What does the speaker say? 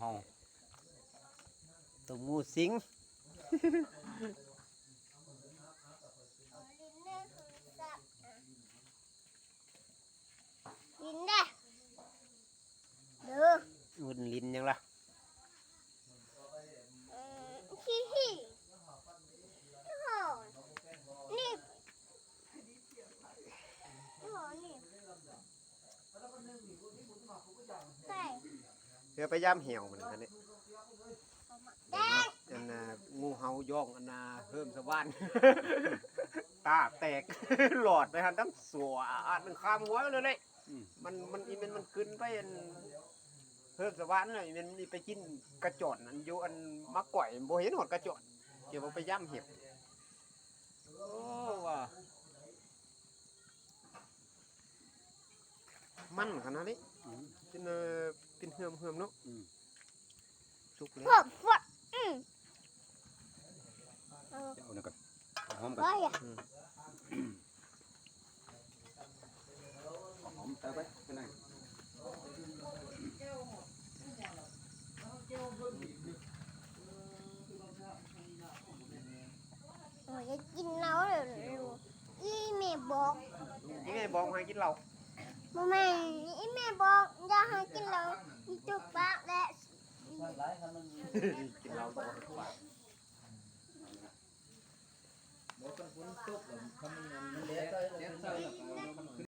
ເຮົາ ຕົ້ມງູສິງ ຫຼິ້ນເດ້ ເດີ ວຸ່ນຫຼິ້ນຫຍັງລະ? ອືມ ຂີ້ຫີ້ ນີ້ ນີ້ ນີ້ ໄປ ເພື່ອໄປຢາມແຫ້ວມັນຫັ້ນເດ້ ແດງ ອັນນ່າ ງູເຫົ່າຍ້ອງ ອັນນ່າ ເຮີມສະຫວ່ານ ຕາແຕກ ຫຼອດໄປຫັ້ນທັງສວນ ຂ້າມຫົວໄປເລີຍເດ້. ອືມ ມັນ ມັນ ອີແມ່ນມັນຂຶ້ນໄປອັນເຮີມສະຫວ່ານ ແລ້ວອີແມ່ນມັນໄປກິນກະຈອນ ອັນຢູ່ອັນໝາກກ້ວຍ ບໍ່ເຫັນຮອດກະຈອນ ເຈົ້າວ່າໄປຢາມເຫັດ. ໂອ້ ວ່າ ມັນຂະໜາດນີ້ ອືມ ເປັນ ເອີ ເປັນເຫື່ອມໆເນາະ. ອືມ ສຸກແລ້ວ ຟວດ ຟວດ ອືມ ເອົາ ເອົານັ້ນກ່ອນ ຫອມກ່ອນ ອືມ ຫອມໃສ່ໄປ ເປັນຫຍັງ? ໂອ້ຍ ຢາກກິນເຫຼົ້າເລີຍ ອີ່ແມ່ບອກ ອີ່ແມ່ບອກໃຫ້ກິນເຫຼົ້າ ບໍ່ແມ່ນ ອີ່ແມ່ບອກຢ່າໃຫ້ກິນເຫຼົ້າ ມັນຈຸກປາກແລະ ກິນເຫຼົ້າບໍ່ ບໍ່ຕ້ອງຝົນຕົກ ຄັນມັນແດດ ແດດໃສ່ແລ້ວກໍ